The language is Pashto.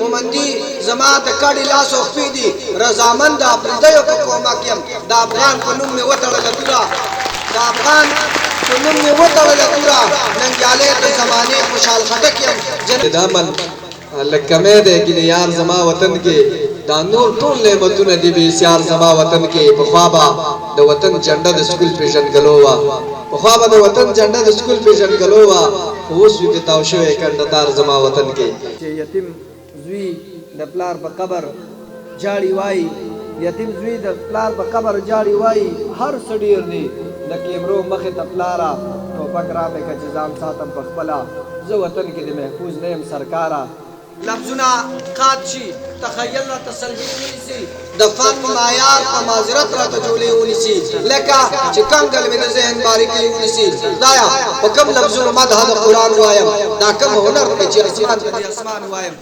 مومندي زما د کډې لاس او خپې دي، رضامند د اپریدیو په کومک یم، د افغان په نوم مې وتړله توره، د افغان په نوم مې وتړله توره، ننګیالی د زمانې خوشحال خټک یم. دا من لږ کمی دی ګینې یار زما وطن کې دا نور ټول نعمتونه دي بې سیار زما وطن کې. پخوا به د وطن جنډه د سکول پېژندګلو وه، پخوا به د وطن جنډه د سکول پېژندګلو وه، خو اوس وي پرې تاو شوی کنډه تار زما وطن کې. چې یتیم زوی د پلار په قبر جاړي وايي، یتیم زوی د پلار په قبر جاړي وايي، هر څه ډېر دي د کیمرو مخې ته پلاره، ټوپک رامې که چې ځان ساتم په خپله، زه وطن کې د محفوظ نه یم سرکاره. لفظونه قات شي تخیل راته سلګۍ ونیسي، د فن معیار په معذرت راته جولې ونیسي، لکه چې کنګل مې د ذهن باریکۍ ونیسي. خدایه په کوم لفظونو مدح د قرآن وایم، دا کوم هنر دی چې اسمان ته دې اسمان وایم.